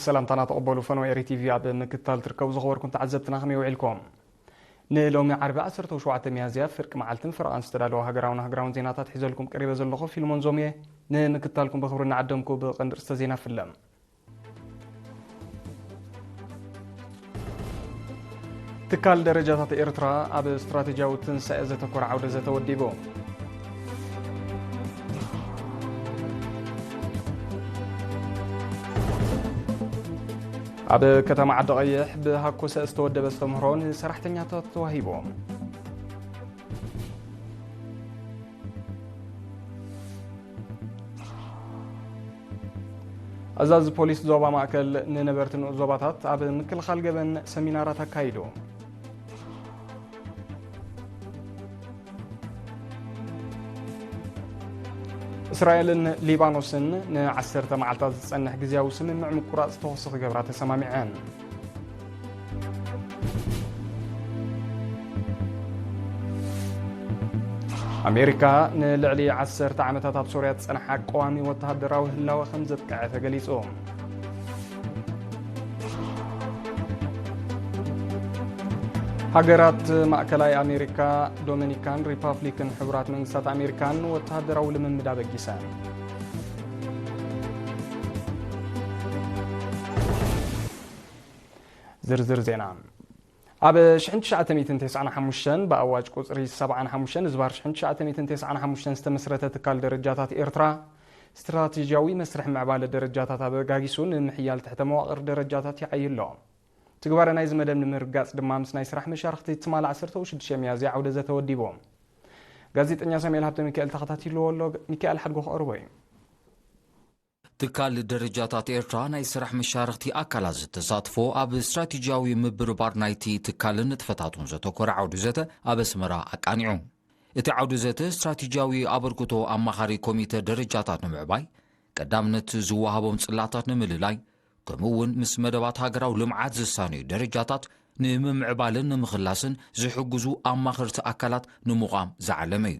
ሰላምታና ተቐበሉ። ፈነወ ኤሪ ቲቪ ኣብ ምክትታል ትርከቡ ዝኸበርኩም ተዓዘብትና ከመይ ውዒልኩም? ንሎሚ ዓርቢ ዓሰርተ ሸውዓተ ሚያዝያ ፍርቂ መዓልትን ፈረቓን ዝተዳለወ ሃገራውን ሃገራውን ዜናታት ሒዘልኩም ቀሪበ ዘለኹ ፊልሞን ዞምየ። ንምክትታልኩም ብኽብሪ እናዓደምኩ ብቐንዲ ርእስተ ዜና ፍለም። ትካል ደረጃታት ኤርትራ ኣብ ስትራቴጂያዊ ትንሳኤ ዘተኮረ ዓውደ ዘተ ወዲቡ። ኣብ ከተማ ዓዲ ቀይሕ ብሃኮሰ ዝተወደበ ኣስተምህሮ ንሰራሕተኛታት ተዋሂቡ። ኣዛዚ ፖሊስ ዞባ ማእከል ንነበርቲ ንኡስ ዞባታት ኣብ ምክልኻል ገበን ሰሚናራት ኣካይዱ። እስራኤልን ሊባኖስን ንዓሰርተ መዓልታት ዝጸንሕ ግዝያዊ ስምምዕ ምቁራጽ ተኹሲ ክገብራ ተሰማሚዐን። ኣሜሪካ ንልዕሊ ዓሰርተ ዓመታት ኣብ ሶርያ ዝጸንሓ ቀዋሚ ወተሃደራዊ ህላወ ከም ዘጥቅዐ ተገሊጹ። ሃገራት ማእከላይ ኣሜሪካ፣ ዶሚኒካን ሪፓብሊክን ሕቡራት መንግስታት ኣሜሪካን ወተሃደራዊ ልምምድ ኣበጊሰን። ዝርዝር ዜና። ኣብ ሽሕን ትሽዓተ ሚእትን ተስዓን ሓሙሽተን ብኣዋጅ ቁጽሪ ሰብዓን ሓሙሽተን ዝባር ሽሕን ትሽዓተ ሚእትን ተስዓን ሓሙሽተን ዝተመስረተ ትካል ደረጃታት ኤርትራ፣ ስትራቴጂያዊ መስርሕ ምዕባለ ደረጃታት ኣበጋጊሱ ንምሕያል ትሕተ መዋቕር ደረጃታት ይዓዩ ኣሎ። ትግባረ ናይዚ መደብ ንምርጋጽ ድማ ምስ ናይ ስራሕ መሻርኽቲ ትማል ዓሰርተ ሽዱሽተ ሚያዝያ ዓውደ ዘተ ወዲቡ። ጋዜጠኛ ሳሙኤል ሃብተ ሚካኤል ተኸታቲልዎ ኣሎ። ሚካኤል ሓድጎ ክቐርቦ እዩ። ትካል ደረጃታት ኤርትራ ናይ ስራሕ መሻርኽቲ ኣካላት ዝተሳትፎ ኣብ ስትራቴጂያዊ ምብርባር ናይቲ ትካልን ንጥፈታቱን ዘተኮረ ዓውዲ ዘተ ኣብ ኣስመራ ኣቃኒዑ። እቲ ዓውዲ ዘተ ስትራቴጂያዊ ኣበርክቶ ኣማኻሪ ኮሚተ ደረጃታት ንምዕባይ፣ ቀዳምነት ዝወሃቦም ጽላታት ንምልላይ፣ ከምኡ እውን ምስ መደባት ሃገራዊ ልምዓት ዝሳነዩ ደረጃታት ንምምዕባልን ንምኽላስን ዝሕግዙ ኣማኸርቲ ኣካላት ንምቋም ዝዓለመ እዩ።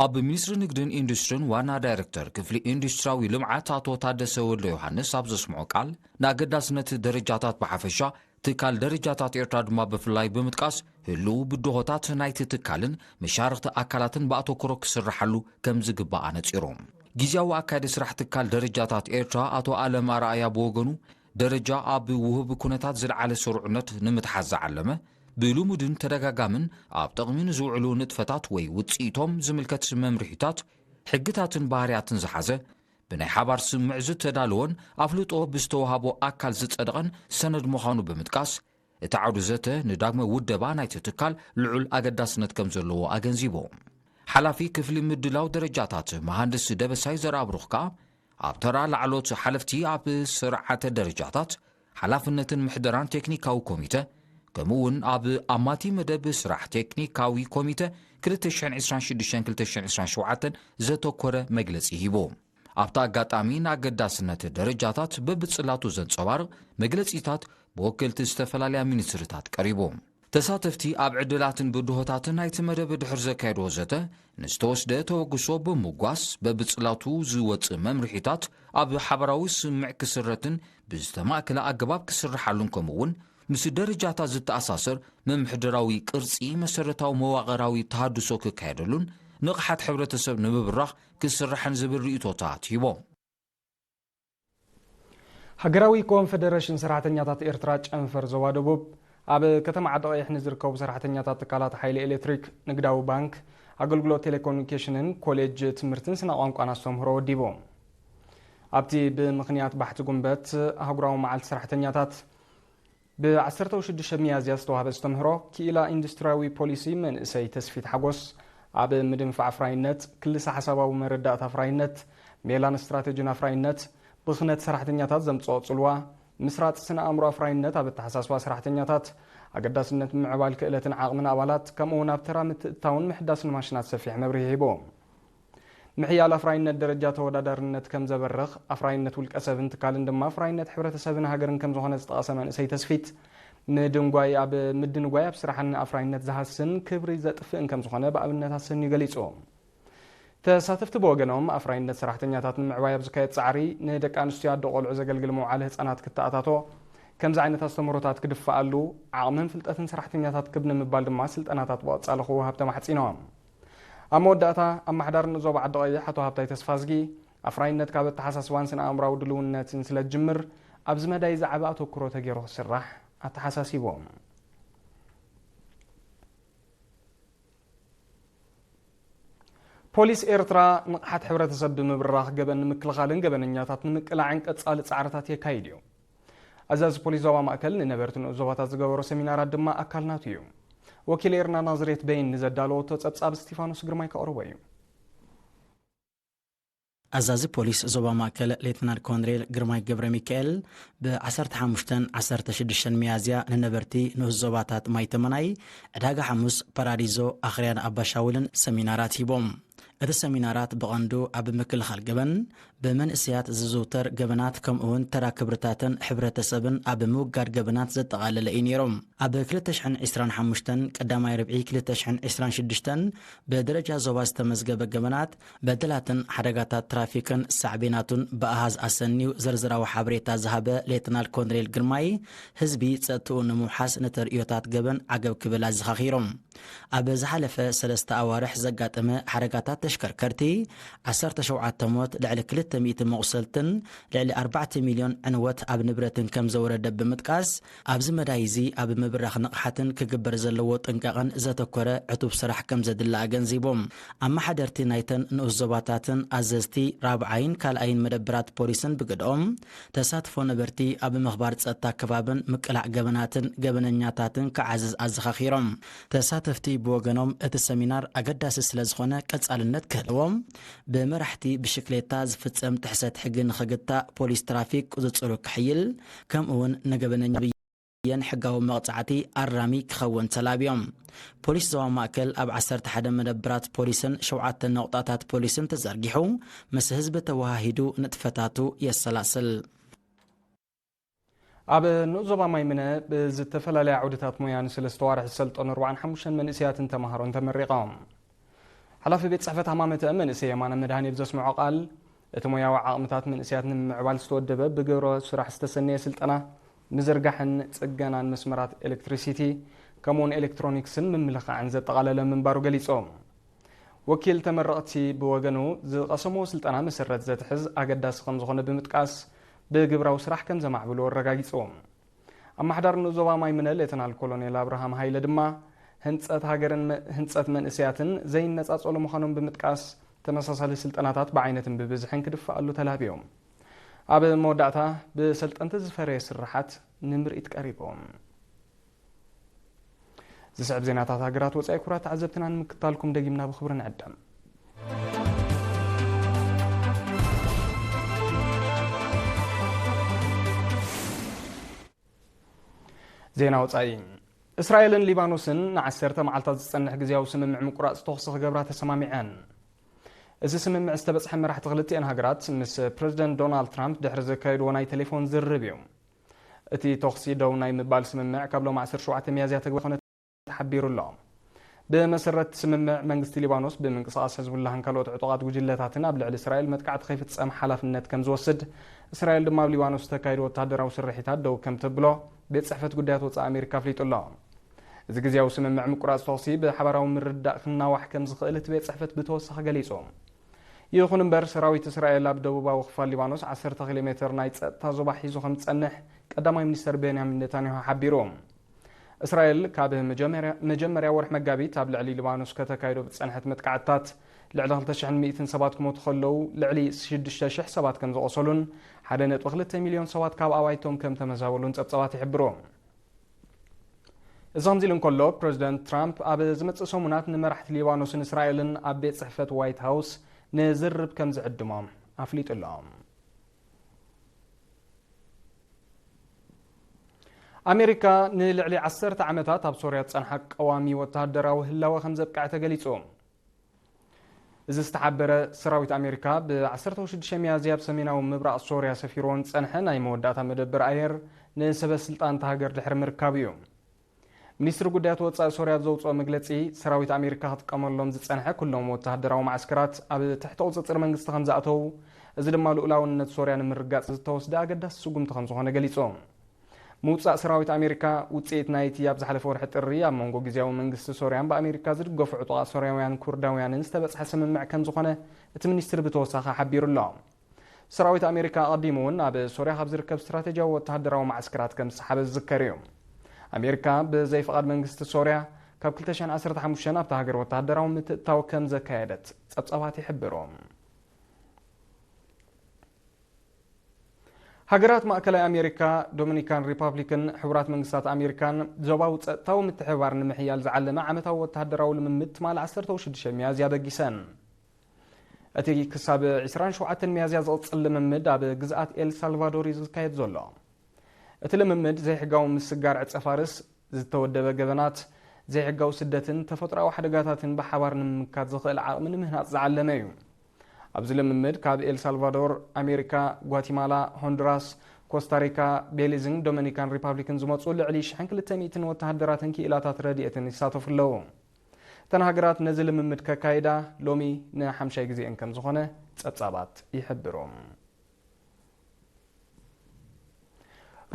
ኣብ ሚኒስትሪ ንግድን ኢንዱስትሪን ዋና ዳይሬክተር ክፍሊ ኢንዱስትሪያዊ ልምዓት ኣቶ ታደሰ ወልደ ዮሃንስ ኣብ ዘስምዖ ቃል፣ ንኣገዳስነት ደረጃታት ብሓፈሻ፣ ትካል ደረጃታት ኤርትራ ድማ ብፍላይ ብምጥቃስ፣ ህልው ብድሆታት ናይቲ ትካልን መሻርኽቲ ኣካላትን ብኣተኩሮ ክስርሓሉ ከም ዝግባእ ኣነጺሩ። ግዝያዊ ኣካያዲ ስራሕ ትካል ደረጃታት ኤርትራ ኣቶ ኣለም ኣርኣያ ብወገኑ፣ ደረጃ ኣብ ውሁብ ኩነታት ዝለዓለ ስሩዕነት ንምትሓዝ ዝዓለመ፣ ብልሙድን ተደጋጋምን ኣብ ጥቕሚ ንዝውዕሉ ንጥፈታት ወይ ውጽኢቶም ዝምልከት መምርሒታት፣ ሕግታትን ባህርያትን ዝሓዘ፣ ብናይ ሓባር ስምምዕ ዝተዳለወን ኣፍልጦ ብዝተዋህቦ ኣካል ዝጸደቐን ሰነድ ምዃኑ ብምጥቃስ፣ እቲ ዓውዲ ዘተ ንዳግመ ውደባ ናይቲ ትካል ልዑል ኣገዳስነት ከም ዘለዎ ኣገንዚቡ። ሓላፊ ክፍሊ ምድላው ደረጃታት መሃንድስ ደበሳይ ዘርኣብሩኽ ከኣ፣ ኣብ ተራ ላዕሎት ሓለፍቲ ኣብ ስርዓተ ደረጃታት፣ ሓላፍነትን ምሕደራን ቴክኒካዊ ኮሚተ፣ ከምኡ እውን ኣብ ኣማቲ መደብ ስራሕ ቴክኒካዊ ኮሚተ ክልተ ሽሕን ዕስራን ሽዱሽተን ክልተ ሽሕን ዕስራን ሸውዓተን ዘተኮረ መግለጺ ሂቡ። ኣብቲ ኣጋጣሚ ንኣገዳስነት ደረጃታት በብጽላቱ ዘንጸባርቕ መግለጺታት ብወከልቲ ዝተፈላለያ ሚኒስትሪታት ቀሪቡ። ተሳተፍቲ ኣብ ዕድላትን ብድሆታትን ናይቲ መደብ ድሕሪ ዘካየድዎ ዘተ፣ ንዝተወስደ ተበግሶ ብምጓስ፣ በብጽላቱ ዝወጽእ መምርሒታት ኣብ ሓባራዊ ስምምዕ ክስረትን ብዝተማእከለ ኣገባብ ክስርሓሉን፣ ከምኡ እውን ምስ ደረጃታት ዝተኣሳሰር ምምሕዳራዊ ቅርጺ መሰረታዊ መዋቕራዊ ተሃድሶ ክካየደሉን ንቕሓት ሕብረተሰብ ንምብራኽ ክስራሕን ዝብል ርእይቶታት ሂቦም። ሃገራዊ ኮንፈደረሽን ሰራሕተኛታት ኤርትራ ጨንፈር ዞባ ደቡብ፣ ኣብ ከተማ ዓዲ ቀይሕ ንዝርከቡ ሰራሕተኛታት ትካላት ሓይሊ ኤሌክትሪክ፣ ንግዳዊ ባንክ፣ ኣገልግሎት ቴሌኮሙኒኬሽንን ኮሌጅ ትምህርትን ስነ ቋንቋን ኣስተምህሮ ወዲቡ። ኣብቲ ብምኽንያት ባሕቲ ጉንበት ኣህጉራዊ መዓልቲ ሰራሕተኛታት ብ ዓሰርተ ሽዱሽተ ሚያዝያ ዝተዋህበ ኣስተምህሮ፣ ክኢላ ኢንዱስትሪያዊ ፖሊሲ መንእሰይ ተስፊት ሓጎስ፣ ኣብ ምድንፋዕ ኣፍራይነት፣ ክልሰ ሓሳባዊ መረዳእታ ኣፍራይነት፣ ሜላን ስትራተጂን ኣፍራይነት፣ ብኽነት ሰራሕተኛታት ዘምጽኦ ጽልዋ፣ ምስራጽ ስነ ኣእምሮ ኣፍራይነት ኣብ ኣተሓሳስባ ሰራሕተኛታት፣ ኣገዳስነት ምምዕባል ክእለትን ዓቕምን ኣባላት፣ ከምኡ እውን ኣብ ተራ ምትእትታውን ምሕዳስን ማሽናት ሰፊሕ መብርሂ ሂቡ። ምሕያል ኣፍራይነት ደረጃ ተወዳዳርነት ከም ዘበርኽ፣ ኣፍራይነት ውልቀ ሰብን ትካልን ድማ ኣፍራይነት ሕብረተሰብን ሃገርን ከም ዝኾነ ዝጠቐሰ መንእሰይ ተስፊት፣ ምድንጓይ ኣብ፣ ምድንጓይ ኣብ ስራሕን ኣፍራይነት ዝሃስን ክብሪ ዘጥፍእን ከም ዝኾነ ብኣብነት ኣሰንዩ ገሊጹ። ተሳተፍቲ ብወገኖም፣ ኣፍራይነት ሰራሕተኛታት ንምዕባይ ኣብ ዝካየድ ጻዕሪ፣ ንደቂ ኣንስትዮ ኣዶ ቆልዑ ዘገልግል መውዓሊ ህጻናት ክተኣታቶ፣ ከምዚ ዓይነት ኣስተምህሮታት ክድፈኣሉ፣ ዓቕምን ፍልጠትን ሰራሕተኛታት ክብ ንምባል ድማ ስልጠናታት ብቐጻሊ ክወሃብ ተማሕጺኖም። ኣብ መወዳእታ፣ ኣመሓዳሪ ንዞባ ዓዲ ቀይሕ ኣቶ ሃብታይ ተስፋዝጊ፣ ኣፍራይነት ካብ ኣተሓሳስባን ስነ ኣእምራዊ ድልውነትን ስለ ዝጅምር፣ ኣብዚ መዳይ ዝዓበ ኣተኩሮ ተገይሩ ክስራሕ ኣተሓሳሲቦም። ፖሊስ ኤርትራ ንቕሓት ሕብረተሰብ ብምብራኽ ገበን ንምክልኻልን ገበነኛታት ንምቅላዕን ቀጻሊ ጻዕርታት የካይድ እዩ። ኣዛዚ ፖሊስ ዞባ ማእከል ንነበርቲ ንኡስ ዞባታት ዝገበሮ ሰሚናራት ድማ ኣካል ናቱ እዩ። ወኪል ኤርና ናዝሬት በይን ንዘዳለወቶ ጸብጻብ እስቲፋኖስ ግርማይ ከቕርቦ እዩ። ኣዛዚ ፖሊስ ዞባ ማእከል ሌተናል ኮንሬል ግርማይ ገብረ ሚካኤል ብ15 16 ሚያዝያ ንነበርቲ ንኡስ ዞባታት ማይተመናይ፣ ዕዳጋ ሓሙስ፣ ፓራዲዞ፣ ኣኽርያን ኣባሻውልን ሰሚናራት ሂቦም። እቲ ሰሚናራት ብቐንዱ ኣብ ምክልኻል ገበን፣ ብመንእሰያት ዝዝውተር ገበናት ከምኡውን ተራ ክብርታትን ሕብረተሰብን ኣብ ምውጋድ ገበናት ዘጠቓለለ እዩ ነይሮም። ኣብ 2025 ቀዳማይ ርብዒ 2026 ብደረጃ ዞባ ዝተመዝገበ ገበናት፣ በደላትን ሓደጋታት ትራፊክን ሳዕቤናቱን ብኣሃዝ ኣሰንዩ ዝርዝራዊ ሓበሬታ ዝሃበ ሌተናል ኮንሬል ግርማይ፣ ህዝቢ ጸጥትኡ ንምውሓስ ንተርእዮታት ገበን ዓገብ ክብል ኣዘኻኺሮም። ኣብ ዝሓለፈ ሰለስተ ኣዋርሕ ዘጋጠመ ሓደጋታት ተሽከርከርቲ፣ 17 ሞት፣ ልዕሊ 200 መቑሰልትን ልዕሊ 4 ሚልዮን ዕንወት ኣብ ንብረትን ከም ዘወረደ ብምጥቃስ፣ ኣብዚ መዳይ እዚ ኣብ ምብራኽ ንቕሓትን ክግበር ዘለዎ ጥንቃቐን ዘተኮረ ዕቱብ ስራሕ ከም ዘድሊ ኣገንዚቦም። ኣመሓደርቲ ናይተን ንኡስ ዞባታትን ኣዘዝቲ ራብዓይን ካልኣይን መደብራት ፖሊስን ብግድኦም፣ ተሳትፎ ነበርቲ ኣብ ምኽባር ጸጥታ ከባብን ምቅላዕ ገበናትን ገበነኛታትን ክዓዝዝ ኣዘኻኺሮም። ተሳተፍቲ ብወገኖም፣ እቲ ሰሚናር ኣገዳሲ ስለ ዝኾነ ቀጻልነት ክህልዎም፣ ብመራሕቲ ብሽክሌታ ዝፍጸም ጥሕሰት ሕጊ ንኽግታእ፣ ፖሊስ ትራፊክ ቁጽጽሩ ክሕይል፣ ከምኡውን ንገበነኛ ብየን ሕጋዊ መቕጻዕቲ ኣራሚ ክኸውን ተላብዮም። ፖሊስ ዞባ ማእከል ኣብ 11 መደብራት ፖሊስን ሸውዓተ ነቑጣታት ፖሊስን ተዘርጊሑ፣ ምስ ህዝቢ ተወሃሂዱ ንጥፈታቱ የሰላስል። ኣብ ንኡስ ዞባ ማይምነ ብዝተፈላለያ ዓውድታት ሞያ ንሰለስተ ዋርሒ ዝሰልጠኑ ኣርባዓን ሓሙሽተን መንእሰያትን ተምሃሮን ተመሪቖም። ሓላፊ ቤት ጽሕፈት ሃማመተ መንእሰይ የማነ መድሃኔ ብዘስምዖ ቃል፣ እቲ ሞያዊ ዓቕምታት መንእሰያት ንምምዕባል ዝተወደበ ብግብረ ስራሕ ዝተሰነየ ስልጠና ምዝርጋሕን ጽገናን መስመራት ኤሌክትሪሲቲ፣ ከምኡውን ኤሌክትሮኒክስን ምምልኻዕን ዘጠቓለለ ምንባሩ ገሊጹ። ወኪል ተመረቕቲ ብወገኑ፣ ዝቐሰምዎ ስልጠና መሰረት ዘትሕዝ ኣገዳሲ ከም ዝኾነ ብምጥቃስ፣ ብግብራዊ ስራሕ ከም ዘማዕብሉ ኣረጋጊጹ። ኣመሓዳሪ ንኡስ ዞባ ማይምነ ሌተናል ኮሎኔል ኣብርሃም ሃይለ ድማ፣ ህንጸት ሃገርን መ-፣ ህንጸት መንእሰያትን ዘይነጻጸሉ ምዃኖም ብምጥቃስ፣ ተመሳሳሊ ስልጠናታት ብዓይነትን ብብዝሕን ክድፈኣሉ ተላብዮም። ኣብ መወዳእታ፣ ብሰልጠንቲ ዝፈረየ ስርሓት ንምርኢት ቀሪቦም። ዝስዕብ ዜናታት ሃገራት ወጻኢ ክቡራት ተዓዘብትና ንምክታልኩም ደጊምና ብኽብሪ ንዕደም። ዜና ወጻኢ። እስራኤልን ሊባኖስን ንዓሰርተ መዓልታት ዝጸንሕ ግዝያዊ ስምምዕ ምቁራጽ ተኹሲ ክገብራ ተሰማሚዐን። እዚ ስምምዕ ዝተበጽሐ መራሕቲ ክልቲኤን ሃገራት ምስ ፕረዚደንት ዶናልድ ትራምፕ ድሕሪ ዘካየድዎ ናይ ቴሌፎን ዝርርብ እዩ። እቲ ተኹሲ ደው ናይ ምባል ስምምዕ ካብ ሎም ዓሰርተ ሸውዓተ ሚያዝያ ተግባራዊ ክኾነ ተሓቢሩ ኣሎ። ብመሰረት ስምምዕ፣ መንግስቲ ሊባኖስ ብምንቅስቓስ ሕዝቡላህን ካልኦት ዕጡቓት ጉጅለታትን ኣብ ልዕሊ እስራኤል መጥቃዕቲ ከይፍጸም ሓላፍነት ከም ዝወስድ፣ እስራኤል ድማ ኣብ ሊባኖስ ዝተካየዱ ወተሃደራዊ ስርሒታት ደው ከም ተብሎ ቤት ጽሕፈት ጉዳያት ወጻኢ ኣሜሪካ ኣፍሊጡ ኣሎ። እዚ ግዝያዊ ስምምዕ ምቁራጽ ተኹሲ ብሓባራዊ ምርድዳእ ክናዋሕ ከም ዝኽእል እቲ ቤት ጽሕፈት ብተወሳኺ ገሊጹ። ይኹን እምበር፣ ሰራዊት እስራኤል ኣብ ደቡባዊ ክፋል ሊባኖስ ዓሰርተ ኪሎ ሜተር ናይ ጸጥታ ዞባ ሒዙ ከም ዝጸንሕ ቀዳማይ ሚኒስተር ቤንያሚን ኔታንያሁ ሓቢሩ። እስራኤል ካብ መጀመርያ፣ መጀመርያ ወርሒ መጋቢት ኣብ ልዕሊ ሊባኖስ ከተካይዶ ብዝጸንሐት መጥቃዕትታት፣ ልዕሊ ክልተ ሽሕን ሚእትን ሰባት ክሞቱ ከለዉ፣ ልዕሊ ሽዱሽተ ሽሕ ሰባት ከም ዝቖሰሉን ሓደ ነጥቢ ክልተ ሚልዮን ሰባት ካብ ኣባይቶም ከም ተመዛበሉን ጸብጻባት ይሕብሩ። እዚ ከምዚ ኢሉ እንከሎ፣ ፕረዚደንት ትራምፕ ኣብ ዝመጽእ ሰሙናት ንመራሕቲ ሊባኖስን እስራኤልን ኣብ ቤት ጽሕፈት ዋይት ሃውስ ንዝርብ ከም ዝዕድሞም ኣፍሊጡ ኣሎ። ኣሜሪካ ንልዕሊ ዓሰርተ ዓመታት ኣብ ሶርያ ዝጸንሓ ቀዋሚ ወተሃደራዊ ህላወ ከም ዘብቅዐ ተገሊጹ። እዚ ዝተሓበረ፣ ሰራዊት ኣሜሪካ ብ16 ሚያዝያ ኣብ ሰሜናዊ ምብራቕ ሶርያ ሰፊርዎ ዝጸንሐ ናይ መወዳእታ መደበር ኣየር ንሰበ ስልጣን እታ ሃገር ድሕሪ ምርካቡ እዩ። ሚኒስትሪ ጉዳያት ወጻኢ ሶርያ ኣብ ዘውጽኦ መግለጺ፣ ሰራዊት ኣሜሪካ ክጥቀመሎም ዝጸንሐ ኩሎም ወተሃደራዊ መዓስከራት ኣብ ትሕቲ ቁጽጽር መንግስቲ ከም ዝኣተዉ፣ እዚ ድማ ልኡላውነት ሶርያ ንምርጋጽ ዝተወስደ ኣገዳሲ ስጉምቲ ከም ዝኾነ ገሊጹ። ምውጻእ ሰራዊት ኣሜሪካ ውጽኢት ናይቲ ኣብ ዝሓለፈ ወርሒ ጥሪ ኣብ መንጎ ግዝያዊ መንግስቲ ሶርያን ብኣሜሪካ ዝድገፉ ዕጡቓት ሶርያውያን ኩርዳውያንን ዝተበጽሐ ስምምዕ ከም ዝኾነ እቲ ሚኒስትሪ ብተወሳኺ ሓቢሩ ኣሎ። ሰራዊት ኣሜሪካ ኣቐዲሙ እውን ኣብ ሶርያ ካብ ዝርከብ ስትራቴጂያዊ ወተሃደራዊ መዓስከራት ከም ዝሰሓበ ዝዝከር እዩ። ኣሜሪካ ብዘይፍቓድ መንግስቲ ሶርያ ካብ ክልተ ሽሕን ዓሰርተ ሓሙሽተን ኣብታ ሃገር ወተሃደራዊ ምትእትታው ከም ዘካየደት ጸብጻባት ይሕብሩ። ሃገራት ማእከላይ ኣሜሪካ፣ ዶሚኒካን ሪፓብሊክን ሕቡራት መንግስታት ኣሜሪካን ዞባዊ ጸጥታዊ ምትሕብባር ንምሕያል ዝዓለመ ዓመታዊ ወተሃደራዊ ልምምድ ትማሊ ዓሰርተ ሽዱሽተ ሚያዝያ በጊሰን። እቲ ክሳብ ዕስራን ሸውዓተን ሚያዝያ ዝቕጽል ልምምድ ኣብ ግዝኣት ኤል ሳልቫዶር እዩ ዝካየድ ዘሎ። እቲ ልምምድ ዘይሕጋዊ ምስጋር ዕጸ ፋርስ፣ ዝተወደበ ገበናት፣ ዘይሕጋዊ ስደትን ተፈጥሮኣዊ ሓደጋታትን ብሓባር ንምምካት ዝኽእል ዓቕሚ ንምህናጽ ዝዓለመ እዩ። ኣብዚ ልምምድ ካብ ኤል ሳልቫዶር፣ ኣሜሪካ፣ ጓቲማላ፣ ሆንዱራስ፣ ኮስታሪካ፣ ቤሊዝን ዶሚኒካን ሪፓብሊክን ዝመጹ ልዕሊ ሽሕን ክልተ ሚእትን ወተሃደራትን ክኢላታት ረድኤትን ይሳተፉ ኣለዉ። እተን ሃገራት ነዚ ልምምድ ከካይዳ ሎሚ ንሓምሻይ ግዜኤን ከም ዝኾነ ጸብጻባት ይሕብሩ።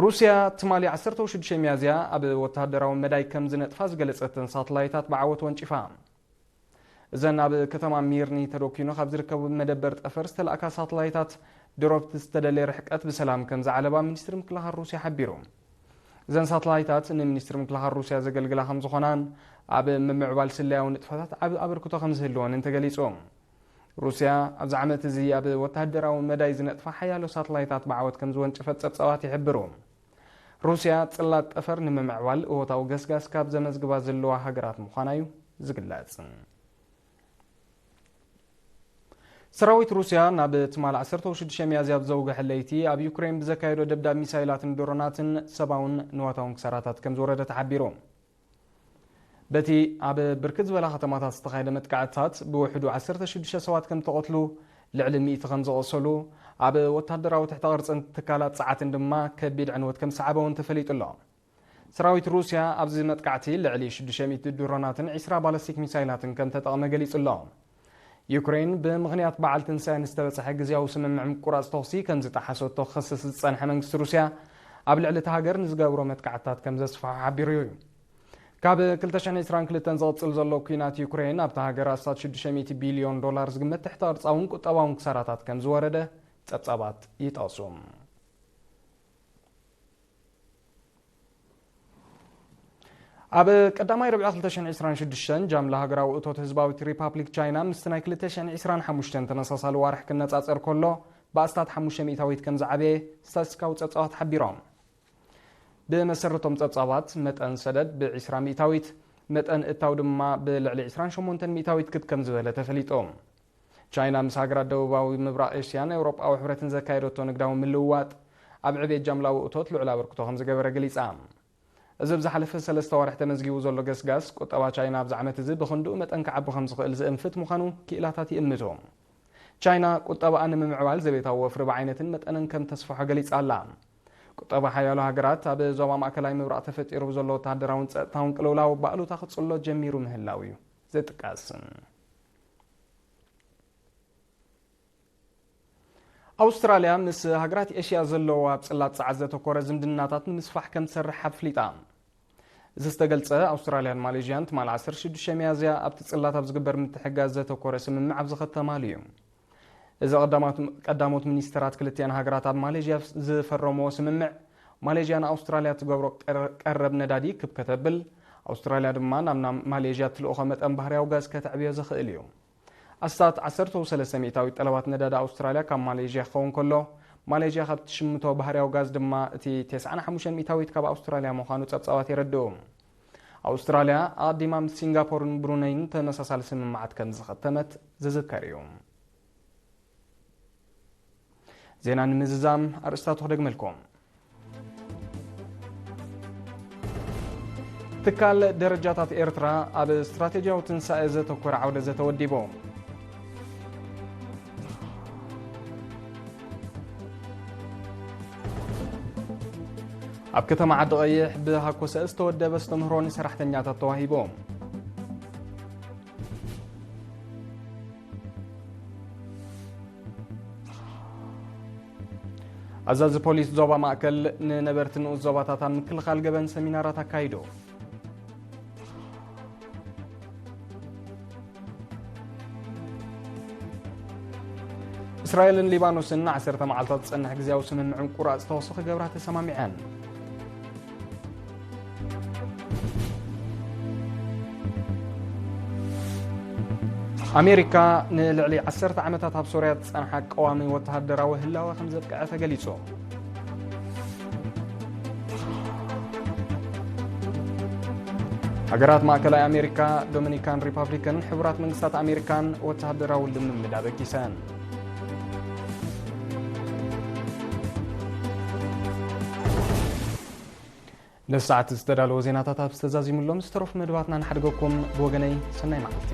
ሩስያ ትማሊ ዓሰርተ ሽዱሽተ ሚያዝያ ኣብ ወተሃደራዊ መዳይ ከም ዝነጥፋ ዝገለጸተን ሳተላይታት ብዓወት ወንጪፋ። እዘን ኣብ ከተማ ሚርኒ ተደኪኑ ካብ ዝርከቡ መደበር ጠፈር ዝተላእካ ሳተላይታት ድሮፕ ዝተደለየ ርሕቀት ብሰላም ከም ዝዓለባ ሚኒስትሪ ምክልኻል ሩስያ ሓቢሩ። እዘን ሳተላይታት ንሚኒስትሪ ምክልኻል ሩስያ ዘገልግላ ከም ዝኾናን ኣብ ምምዕባል ስለያዊ ንጥፈታት ዓቢ ኣበርክቶ ከም ዝህልወንን ተገሊጹ። ሩስያ ኣብዚ ዓመት እዚ ኣብ ወተሃደራዊ መዳይ ዝነጥፋ ሓያሎ ሳተላይታት ብዓወት ከም ዝወንጨፈት ጸብጻባት ይሕብሩ። ሩስያ ጽላት ጠፈር ንምምዕባል እወታዊ ገስጋስ ካብ ዘመዝግባ ዘለዋ ሃገራት ምዃና እዩ ዝግለጽ። ሰራዊት ሩስያ ናብ ትማል ዓሰርተ ሽዱሽተ ሚያዝያ ኣብ ዘውግሐ ለይቲ ኣብ ዩክሬን ብዘካየዶ ደብዳብ ሚሳይላትን ድሮናትን ሰብኣውን ንዋታውን ክሳራታት ከም ዝወረደ ተሓቢሩ። በቲ ኣብ ብርክት ዝበላ ከተማታት ዝተኻየደ መጥቃዕትታት ብውሕዱ ዓሰርተ ሽዱሽተ ሰባት ከም ተቐትሉ፣ ልዕሊ ሚእቲ ከም ዝቖሰሉ፣ ኣብ ወታደራዊ ትሕተ ቅርጽን ትካላት ጸዓትን ድማ ከቢድ ዕንወት ከም ዝሰዓበ እውን ተፈሊጡ ኣሎ። ሰራዊት ሩስያ ኣብዚ መጥቃዕቲ ልዕሊ ሽዱሽተ ሚእቲ ድሮናትን ዕስራ ባለስቲክ ሚሳይላትን ከም ተጠቕመ ገሊጹ ኣሎ። ዩክሬን ብምኽንያት በዓል ትንሳኤ ንዝተበጽሐ ግዝያዊ ስምምዕ ምቁራጽ ተኹሲ ከም ዝጠሓሰቶ ክኸስስ ዝጸንሐ መንግስቲ ሩስያ፣ ኣብ ልዕሊ እታ ሃገር ንዝገብሮ መጥቃዕትታት ከም ዘስፍሖ ሓቢሩ እዩ። ካብ ክልተ ሽሕን ዕስራን ክልተን ዝቕጽል ዘሎ ኲናት ዩክሬን ኣብታ ሃገር ኣስታት ሽዱሽተ ሚእቲ ቢልዮን ዶላር ዝግመት ትሕተ ቅርጻውን ቁጠባውን ክሳራታት ከም ዝወረደ ጸብጻባት ይጠቕሱ። ኣብ ቀዳማይ ርብዒ ክልተ ሽሕን ዕስራን ሽዱሽተን ጃምላ ሃገራዊ እቶት ህዝባዊት ሪፓብሊክ ቻይና ምስቲ ናይ ክልተ ሽሕን ዕስራን ሓሙሽተን ተመሳሳሊ ዋርሕ ክነጻጸር ከሎ ብኣስታት ሓሙሽተ ሚእታዊት ከም ዝዓበየ ስታትስቲካዊ ጸብጻባት ሓቢሮም። ብመሰረቶም ጸብጻባት፣ መጠን ሰደድ ብ ዕስራ ሚእታዊት፣ መጠን እታው ድማ ብልዕሊ ዕስራን ሸሞንተን ሚእታዊት ክብ ከም ዝበለ ተፈሊጡ። ቻይና ምስ ሃገራት ደቡባዊ ምብራቕ ኤስያን ኤውሮጳዊ ሕብረትን ዘካየደቶ ንግዳዊ ምልውዋጥ ኣብ ዕቤት ጃምላዊ እቶት ልዑል ኣበርክቶ ከም ዝገበረ ገሊጻ። እዚ ኣብ ዝሓለፈ ሰለስተ ወርሒ ተመዝጊቡ ዘሎ ገስጋስ ቁጠባ ቻይና ኣብዚ ዓመት እዚ ብኽንድኡ መጠን ክዓቢ ከም ዝኽእል ዝእንፍት ምዃኑ ክኢላታት ይእምቱ። ቻይና ቁጠባኣ ንምምዕባል ዘቤታዊ ወፍሪ ብዓይነትን መጠንን ከም ተስፍሖ ገሊጻ ኣላ። ቁጠባ ሓያሎ ሃገራት ኣብ ዞባ ማእከላይ ምብራቕ ተፈጢሩ ብዘሎ ወተሃደራውን ጸጥታውን ቅልውላው ብኣሉታ ክጽሎ ጀሚሩ ምህላው እዩ ዝጥቀስ። ኣውስትራልያ ምስ ሃገራት ኤሽያ ዘለዋ ኣብ ጽላት ጸዓት ዘተኮረ ዝምድናታት ንምስፋሕ ከም ትሰርሕ ኣፍሊጣ። እዚ ዝተገልጸ ኣውስትራልያን ማሌዥያን ትማል ዓሰርተ ሽዱሽተ ሚያዝያ ኣብቲ ጽላት ኣብ ዝግበር ምትሕጋዝ ዘተኮረ ስምምዕ ኣብ ዝኸተማሉ እዩ። እዚ ቀዳማት-፣ ቀዳሞት ሚኒስተራት ክልቲኣን ሃገራት ኣብ ማሌዥያ ዝፈረምዎ ስምምዕ፣ ማሌዥያ ንኣውስትራልያ ትገብሮ ቀረ-፣ ቀረብ ነዳዲ ክብ ከተብል፣ ኣውስትራልያ ድማ ናብ፣ ናብ ማሌዥያ ትልእኾ መጠን ባህርያዊ ጋዝ ከተዕብዮ ዘኽእል እዩ። ኣስታት ዓሰርተ ሰለስተ ሚእታዊት ጠለባት ነዳዲ ኣውስትራልያ ካብ ማሌዥያ ክኸውን ከሎ፣ ማሌዥያ ካብ ትሽምቶ ባህርያዊ ጋዝ ድማ እቲ ተስዓን ሓሙሽተን ሚእታዊት ካብ ኣውስትራልያ ምዃኑ ጸብጻባት የረድኡ። ኣውስትራልያ ኣቐዲማ ምስ ሲንጋፖርን ብሩነይን ተመሳሳሊ ስምምዓት ከም ዝኸተመት ዝዝከር እዩ። ዜና ንምዝዛም ኣርእስታቱ ክደግመልኩም። ትካል ደረጃታት ኤርትራ ኣብ ስትራቴጂያዊ ትንሳኤ ዘተኮረ ዓውደ ዘተ ወዲቡ። ኣብ ከተማ ዓዲ ቀይሕ ብሃኮሰ ዝተወደበ ኣስተምህሮ ንሰራሕተኛታት ተዋሂቦም። ኣዛዚ ፖሊስ ዞባ ማእከል ንነበርቲ ንኡስ ዞባታት ኣብ ምክልኻል ገበን ሰሚናራት ኣካይዶ። እስራኤልን ሊባኖስን ንዓሰርተ መዓልታት ዝጸንሕ ግዜያዊ ስምምዕ ምቁራጽ ተኹሲ ክገብራ ተሰማሚዐን። ኣሜሪካ ንልዕሊ ዓሰርተ ዓመታት ኣብ ሶርያ ዝጸንሓ ቀዋሚ ወተሃደራዊ ህላወ ከም ዘብቅዐ ተገሊጹ። ሃገራት ማእከላይ ኣሜሪካ፣ ዶሚኒካን ሪፓብሊክን ሕቡራት መንግስታት ኣሜሪካን ወተሃደራዊ ልምምድ ኣበጊሰን። ነዚ ሰዓት ዝተዳለወ ዜናታት ኣብ ዝተዛዚሙሎም ዝተረፉ መደባትና ንሓድገኩም። ብወገነይ ሰናይ መዓልቲ።